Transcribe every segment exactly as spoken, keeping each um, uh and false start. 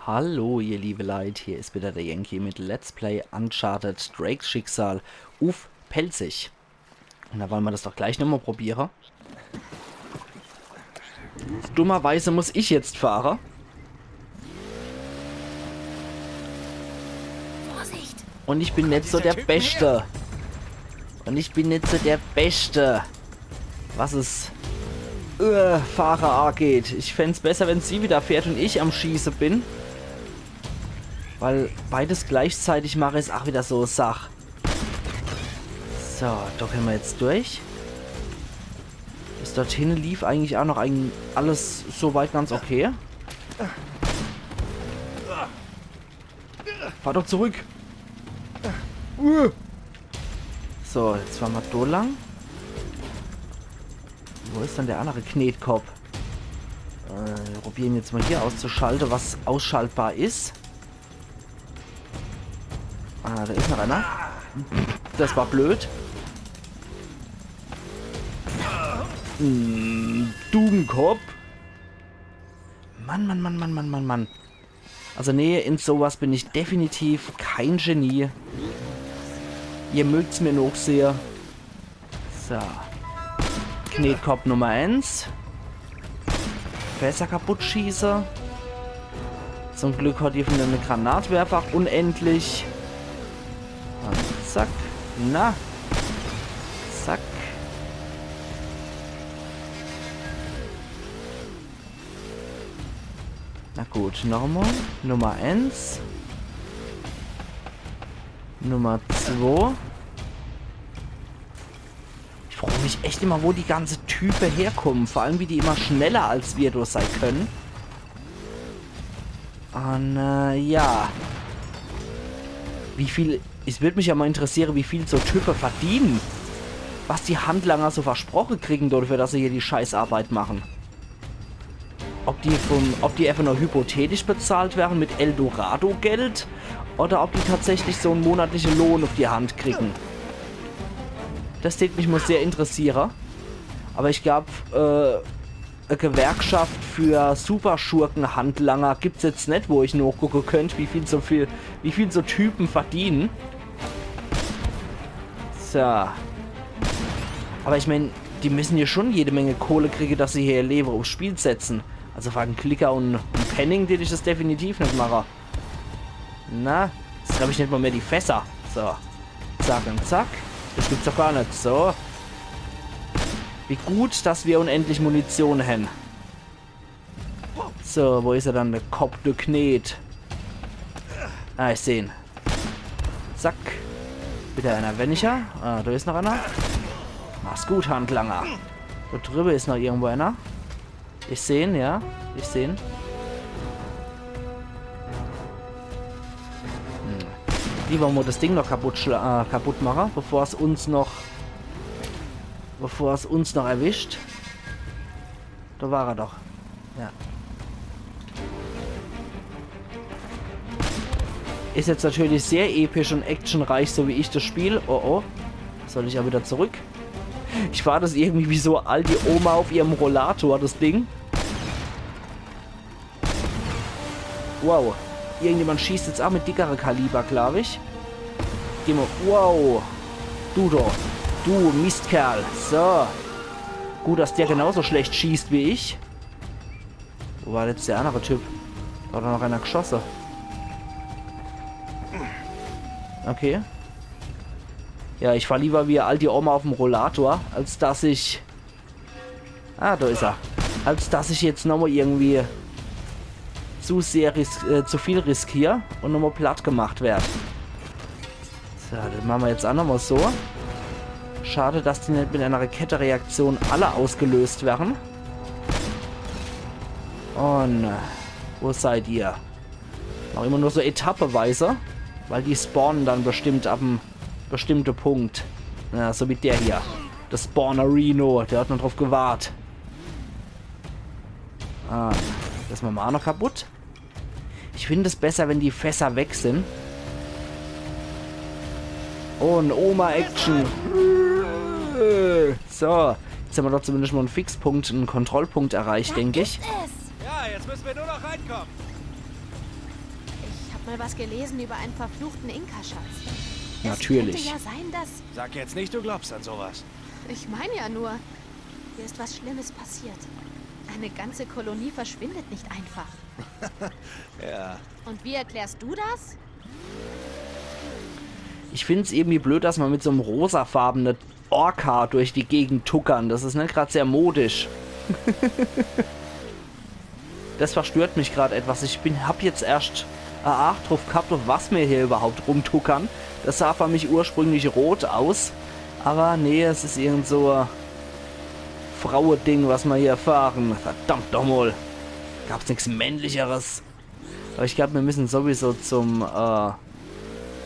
Hallo, ihr liebe Leit, hier is wieder der Yankee mit Let's Play Uncharted Drakes Schicksal uff Pälzisch. Un do wolle mer des doch gleich nochmol probiere. Dummerweise muss ich jetzt fahre. Vorsicht! Un ich bin net so der Beschte. Un ich bin net so der Beschte, was es äh, Fahre ageht. Ich fänd's besser, wenn sie wieder fährt un ich am Schieße bin. Weil beides gleichzeitig mache is ach wieder so Sach. So, do kenne mer jetzt durch. Bis dorthin lief eigentlich ach noch ein, alles soweit ganz okay. Fahr doch zurück. Uh. So, jetzt fahre mer do lang. Wo is dann der annere Knetkopp? Äh, mir probiere jetzt mol hier auszuschalte, was ausschaltbar is. Ah, do is noch einer. Des war blöd. Hm, Dummkopp. Mann, Mann, Mann, Mann, Mann, Mann, Mann. Also nee, in sowas bin ich definitiv kein Genie. Ihr mögt's mir nochsehe. So. Knetkopp Nummer eins. Fässer kaputt schieße. Zum Glück hat die vun de Granatwerfer unendlich. Un zack. Na. Zack. Na gut, nochmol. Nummer eins. Nummer zwei. Ich frag mich echt immer, wo die ganze Type herkommen. Vor allem, wie die immer schneller als mir do sei kenne. Un, äh, ja. Wie viel, es würd mich jo mol interessiere, wie viel so Type verdiene. Was die Handlanger so versproche kriegen dafür, dass se hier die Scheißarbeit mache. Ob die vum, ob die efach nur hypothetisch bezahlt werre mit Eldorado-Geld oder ob die tatsächlich so en monatliche Lohn uff die Hand kriegen. Des tät mich mol sehr interessiere. Awwer ich glaab, äh, e Gewerkschaft für Superschurke-Handlanger gibt's jetzt net, wo ich nochgucke könnt, wie viel so viel, wie viel so Type verdiene. So. Awwer ich mään, die müssen jo schun jede Menge Kohle kriege, dass se hier ihr Lewe uffs Spiel setzen. Also fer en Klicker un en Penning tät ich des definitiv net mache. Na, jetzt treffe ich net mol mehr die Fässer. So. Zack un zack. Des gibt's doch gar net. So. Wie gut, dass mer unendlich Munition hän. So, wo is er dann, de Kopp, de Knet? Ah, ich seh en. Zack. Widder einer wenniger. Ah, do is noch einer. Mach's gut, Handlanger. Do driwwe is noch irgendwo einer. Ich seh en, ja. Ich seh en. Hm. Liewer mol des Ding noch kaputt, schla- äh, kaputt mache, bevor's uns noch, bevor's uns noch erwischt. Do war er doch. Ja. Is jetzt natürlich sehr episch un actionreich, so wie ich des Spiel. Oh oh. Soll ich awwer widder zurück? Ich fahr des irgendwie wie so e aldi Oma uff ihrem Rollator, des Ding. Wow. Irgendjemand schießt jetzt ach mit dickere Kaliber, glaab ich. Geh mol. Wow. Du do. Du Mistkerl. So. Gut, dass der genauso schlecht schießt wie ich. Wo war jetzt de annere Typ? Do hat doch noch einer gschosse. Okay. Ja, ich fahr liewer wie e aldi Oma uffm Rollator, als dass ich... Ah, do is er. Als dass ich jetzt nochmol irgendwie zu sehr ris- äh, zu viel riskier un nochmol platt gemacht werd. So, des mache mer jetzt ach nochmol so. Schad, dass die net mit einer Kettereaktion alle ausgelöst werre. Un, äh, wo seid ihr? Noch immer nur so etappeweise, weil die spawne dann bestimmt ab em bestimmte Punkt. Ja, so wie der hier. De Spawnerino, der hat nur druff gewart. Ah, des mache mer ach noch kaputt. Ich find es besser, wenn die Fässer weg sin. Un Oma-Action. So, jetzt hän mer doch zumindest mol en Fixpunkt, en Kontrollpunkt erreicht, denk ich. Ja, jetzt müssen wir nur noch reinkommen. Ich habe mal was gelesen über einen verfluchten Inka-Schatz. Es Natürlich. Könnte ja sein, dass... Sag jetzt nicht, du glaubst an sowas. Ich meine ja nur, hier ist was Schlimmes passiert. Eine ganze Kolonie verschwindet nicht einfach. Ja. Und wie erklärst du das? Ich find's irgendwie blöd, dass ma mit so'm rosafarbene Orca durch die Gegend tuckern. Das is net grad sehr modisch. Das verstört mich grad etwas. Ich bin, hab jetzt erscht e Aach druff gehabt, uff was mir hier überhaupt rumtuckern. Das sah für mich ursprünglich rot aus. Aber nee, es is irgend so e Fraueding, was ma hier fahren. Verdammt noch mal. Gab's nix Männlicheres? Aber ich glaub, mir müssen sowieso zum, äh,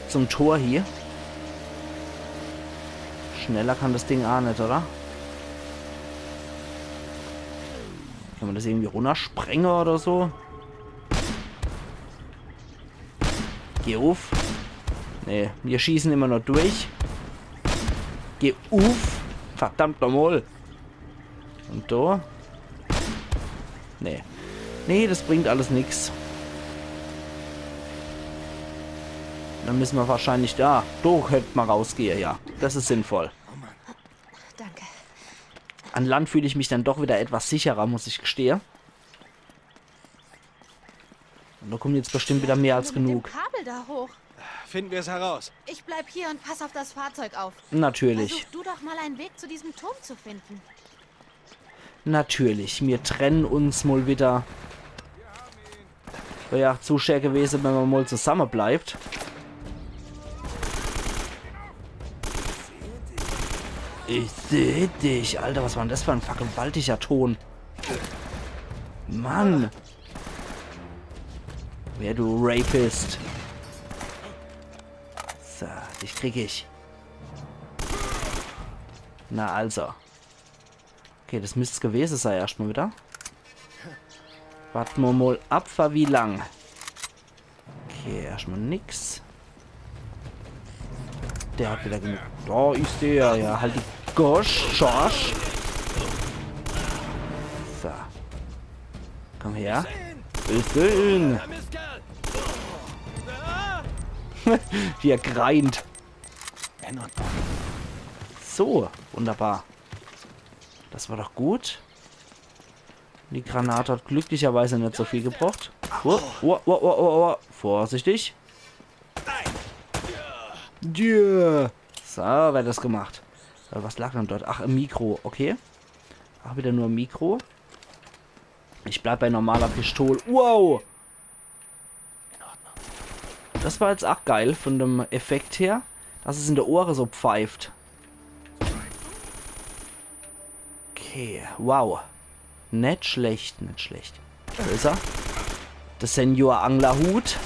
zum Tor hier. Schneller kann das Ding aa net, oder? Kann ma das irgendwie runnersprenge oder so? Geh uff. Nee, mir schießen immer nur durch. Geh uff. Verdammt nochmal. Und do? Nee. Nee, das bringt alles nix. Dann müssen wir wahrscheinlich da. Do könnt ma rausgehe, ja. Das is sinnvoll. Danke. An Land fühl ich mich dann doch wieder etwas sicherer, muss ich gestehe. Und da kommen jetzt bestimmt wieder mehr als Mit dem genug. Kabel da hoch. Finden wir es heraus. Ich bleib hier und pass auf das Fahrzeug auf. Natürlich. Versuch du doch mal einen Weg zu diesem Turm zu finden. Natürlich. Mir trennen uns mal wieder. Wär ja zu schä gewese, wenn ma mal zusamme bleibt. Ich seh dich. Alter, was war denn das für ein vergewaltiger Ton? Mann. Wer, du Rapist. So, dich krieg ich. Na also. Okay, das müsst's gewese sei erstmal wieder. Warte ma mal ab, für wie lang. Okay, erstmal nix. Der hat wieder genug. Da is der, ja, halt die Gosch, Schorsch. So. Komm her. Ich seh ihn. Wie er greint. So, wunderbar. Das war doch gut. Die Granate hat glücklicherweise net so viel gebracht. Oh, oh, oh, oh, oh, oh. Vorsichtig. Yeah. So, wer hat das gemacht? Äh, was lag denn dort? Ach, e Mikro, okay. Ach, wieder nur e Mikro. Ich bleib bei normaler Pistol. Wow! Das war jetzt ach geil von dem Effekt her, dass es in der Ohre so pfeift. Okay, wow. Net schlecht, net schlecht. Wo is er? Der Senior Anglerhut.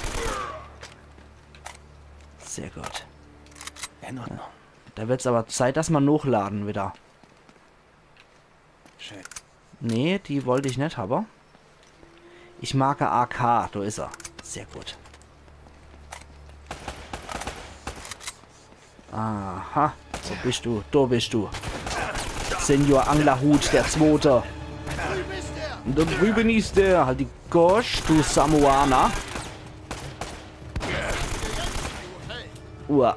Sehr gut. In Ordnung. Da wird's aber Zeit, dass ma nochladen wieder. Schön. Nee, die wollt ich net habe. Ich mag A K, da is er. Sehr gut. Aha, wo bist du? Da bist du. Senior Anglerhut, der Zwote. Da drüben is der. Halt die Gosch, du Samoaner. Uah.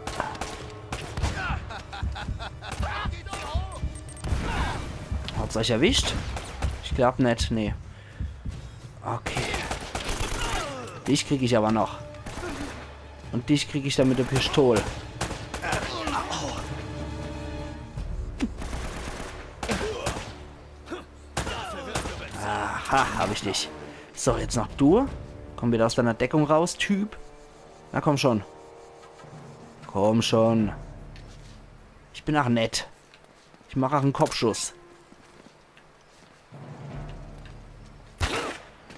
Hat's euch erwischt? Ich glaub net, nee. Okay. Dich krieg ich aber noch. Und dich krieg ich dann mit der Pistol. Aha, hab ich dich. So, jetzt noch du. Komm wieder aus deiner Deckung raus, Typ. Na komm schon. Komm schon. Ich bin ach nett. Ich mach ach en Kopfschuss.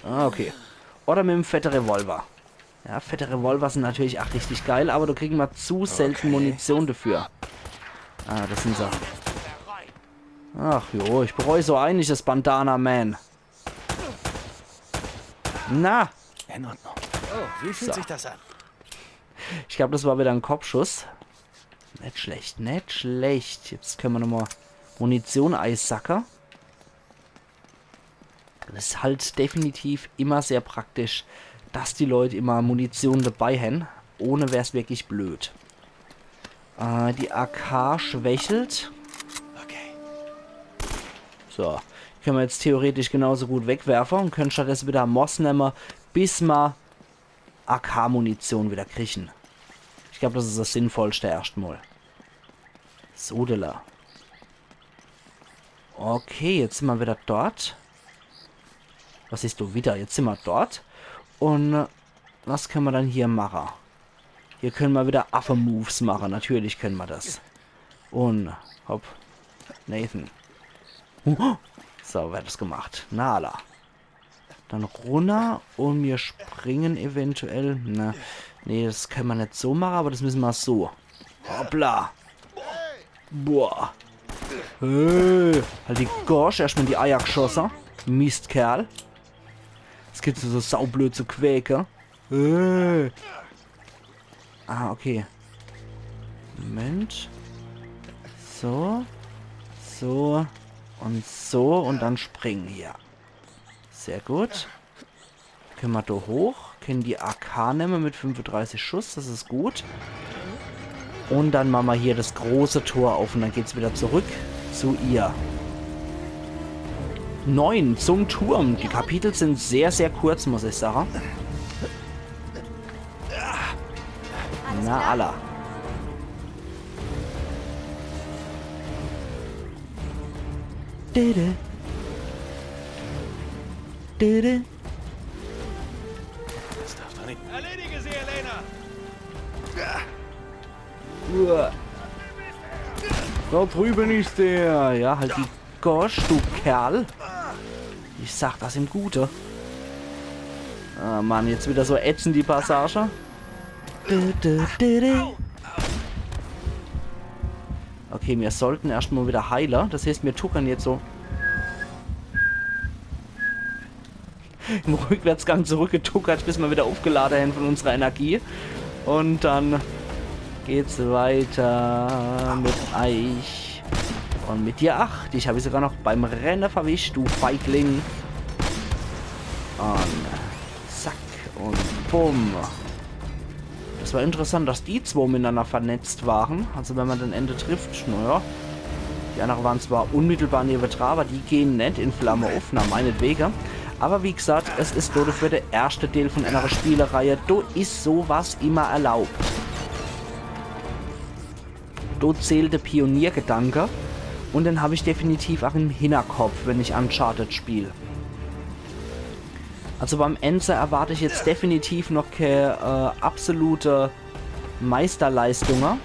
Ah, okay. Oder mit em fette Revolver. Ja, fette Revolver sind natürlich ach richtig geil, aber da kriegen ma zu selten Munition dafür. Ah, das sind sie. Ach jo, ich bereu so einiges, Bandana Man. Na, In Ordnung. Oh, wie fühlt So. sich das an? Ich glaub, das war wieder en Kopfschuss. Net schlecht, net schlecht. Jetzt können ma nochmal Munition eisacke. Das is halt definitiv immer sehr praktisch, dass die Leut immer Munition dabei hän. Ohne wär's wirklich blöd. Äh, die A K schwächelt. Okay. So, könne mer jetzt theoretisch genauso gut wegwerfe un könne stattdesse wieder Moss nemme, bis mer A K-Munition wieder krieche. Ich glaub, das is das Sinnvollste erscht mol. Sodele. Okay, jetzt sin mer wieder dort. Was is do wieder? Jetzt sin mer dort. Un, äh, was könne mer dann hier mache? Hier könne mer wieder Affe-Moves mache. Natürlich könne mer das. Un, hopp. Nathan. Huh. So, werd das gemacht. Na alla. Dann runner un mir springe eventuell. Ne, nee, das könne mer net so mache, awwer das misse mer so. Hoppla. Boah. Hey, halt die Gosch, erscht mol in die Eier gschosse. Mistkerl. Jetzt geht's so saublöd zu quäke. Hey. Ah, okay. Moment. So. So. Un so. Un dann springe hier. Sehr gut. Könne mer do hoch. Könne die A K nemme mit fünfunddreißig Schuss. Das is gut. Un dann mache mer hier das große Tor auf un dann geht's wieder zurück zu ihr. Neun, zum Turm. Die Kapitel sin sehr, sehr kurz, muss ich sage. Na, alla. Dede. Dede. Erledige sie, Elena! Uah. Da drüben ist er. Ja, halt die Gosch, du Kerl. Ich sag das im Gute. Ah, Mann, jetzt wieder so ätzend die Passage. Dü, dü, dü, dü. Okay, mir sollten erscht mol wieder heile. Das heißt, mir tuckern jetzt so im Rückwärtsgang zurückgetuckert, bis mer wieder aufgelade hän von unserer Energie. Un dann geht's weiter mit eich. Un mit dir. Ach, dich hab ich sogar noch beim Renne verwischt, du Feigling. Un zack un bumm. Das war interessant, dass die zwo mitenanner vernetzt waren. Also wenn mer den Ende trifft, naja. Die annere waren zwar unmittelbar newedra, awwer die gehen net in Flamme uff, na meinetwege. Awwer wie gesagt, es is do dafür der erschte Deel von enere Spielereihe. Do is so was immer erlaubt. Do zählt der Pioniergedanke. Un den hab ich definitiv ach im Hinterkopf, wenn ich Uncharted spiel. Also beim Änzer erwart ich jetzt definitiv noch kä, äh, absolute Meisterleistunge.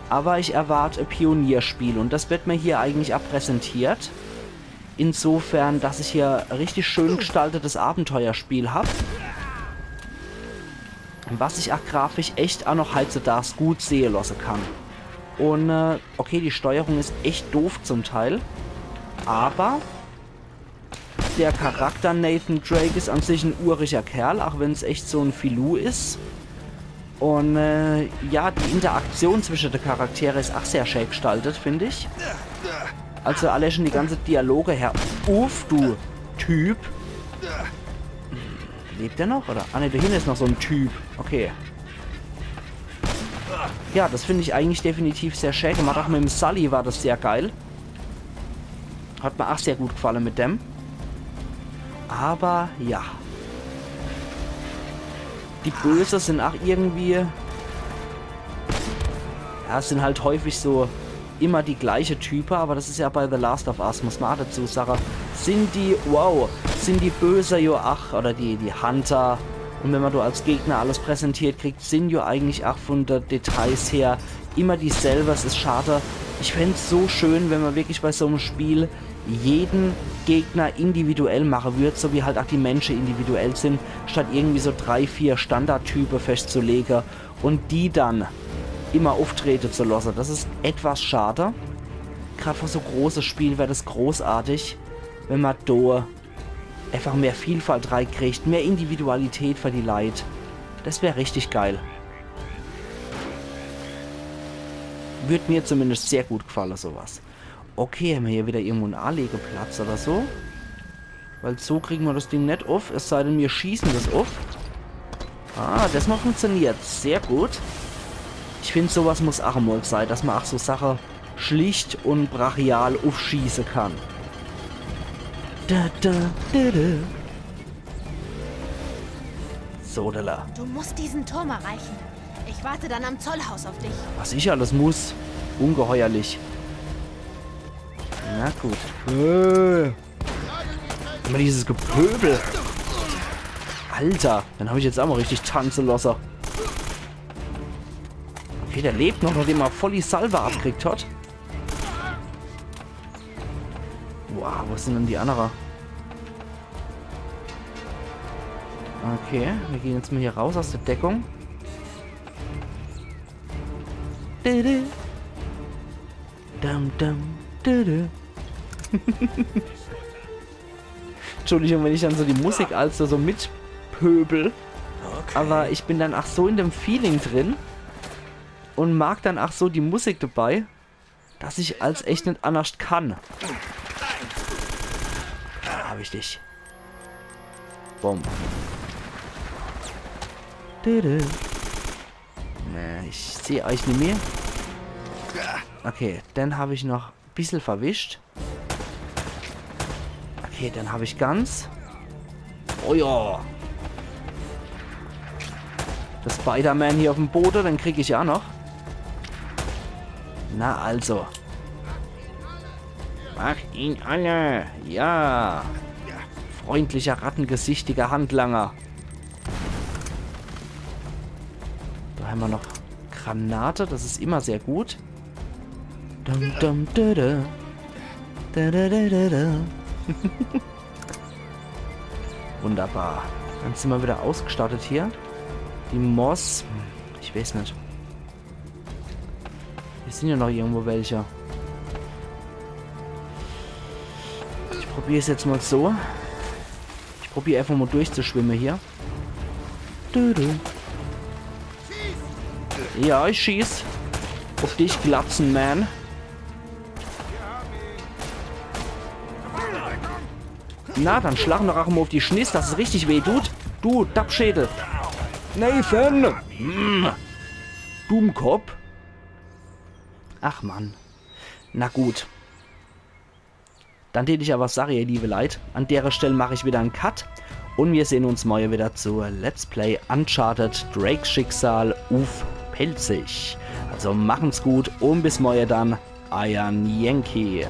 Awwer ich erwart e Pionierspiel un das wird mir hier eigentlich ach präsentiert. Insofern, dass ich hier e richtig schön gestaltetes Abenteuerspiel hab. Was sich ach grafisch echt ach noch heitzudags gut sehe losse kann. Un, äh, okay, die Steuerung is echt doof zum Teil. Awwer der Charakter Nathan Drake is an sich en uriger Kerl, ach wenn's echt so en Filou is. Un, äh, ja, die Interaktion zwische de Charaktere is ach sehr schä gestaltet, find ich. Also alle schon die ganze Dialoge her. Uff, du Typ. Lebt der noch, oder? Ah, ne, do hinne is noch so en Typ. Okay. Ja, das find ich eigentlich definitiv sehr schä gemacht. Ach mit em Sully war das sehr geil. Hat mir ach sehr gut gefalle mit dem. Awwer ja. Die Böse sin ach irgendwie. Ja, es sin halt häufig so immer die gleiche Type, awwer das is ja bei The Last of Us, muss ma ach dazu sage. Sin die, wow, sin die Böse jo ach, oder die, die Hunter. Un wenn ma do als Gegner alles präsentiert kriegt, sin jo eigentlich ach von de Details her immer dieselbe. Es is schade. Ich fänd's so schön, wenn ma wirklich bei so em Spiel jeden Gegner individuell mache würd, so wie halt ach die Mensche individuell sin, statt irgendwie so drei, vier Standardtype festzulege un die dann immer ufftrete zu losse. Das is etwas schade. Grad für so großes Spiel wär das großartig, wenn ma do einfach mehr Vielfalt reikriegt, mehr Individualität für die Leit. Das wär richtig geil. Würd mir zumindest sehr gut gefalle, so was. Okay, hämmer hier wieder irgendwo en Anlegeplatz oder so? Weil so kriegen ma das Ding net uff, es sei denn, mir schießen das uff. Ah, des mol funktioniert. Sehr gut. Ich find, sowas muss ach mol sei, dass ma ach so Sache schlicht un brachial uffschieße kann. Da, da, da, da. So, da, da. Du musst diesen Turm erreichen. Ich warte dann am Zollhaus auf dich. Was ich alles muss. Ungeheuerlich. Na gut. Äh. Immer dieses Gepöbel. Alter, den hab ich jetzt ach mol richtig tanze losse. Okay, der lebt noch, nachdem er voll die Salve abkriegt hat. Wow, wo sin dann die annere? Okay, mir gehn jetzt mol hier raus aus der Deckung. Dü, dü. Dum, dum, dü, dü. Entschuldigung, wenn ich dann so die Musik als so mitpöbel. Aber ich bin dann ach so in dem Feeling drin un mag dann ach so die Musik dabei, dass ich als echt net annerscht kann. Da hab ich dich. Bumm. Dü, dü. Nee, ich seh euch nimmi. Okay, den hab ich noch bissel verwischt. Okay, den hab ich ganz. Oh ja. Der Spider-Man hier uffm Bode, den krieg ich ach noch. Na also. Mach ihn alle. Ja. Freundlicher, rattengesichtiger Handlanger. Da hemmer noch Granate, des is immer sehr gut. Dum, dum, dü, dü. Dü, dü, dü, dü, dü. Wunderbar. Dann sin mer wieder ausgestattet hier. Die Moss. Hm, ich weeß net. Hier sin ja noch irgendwo welche. Ich probier's jetzt mol so. Ich probier einfach mol durchzuschwimme hier. Dü, dü. Ja, ich schieß. Uff dich, Glatzenmann. Na, dann schlag doch ach mol uff die Schniss, dass es richtig weh tut. Du Dappschädel. Nathan! Hm. Dummkopp. Ach Mann. Na gut. Dann tät ich awwer sache, ihr liebe Leit, an dere Stell mach ich wieder en Cut un mir sehn uns morje wieder zu Let's Play Uncharted Drakes Schicksal uff Pälzisch. Also machen's gut un bis morje dann, eier Yankee.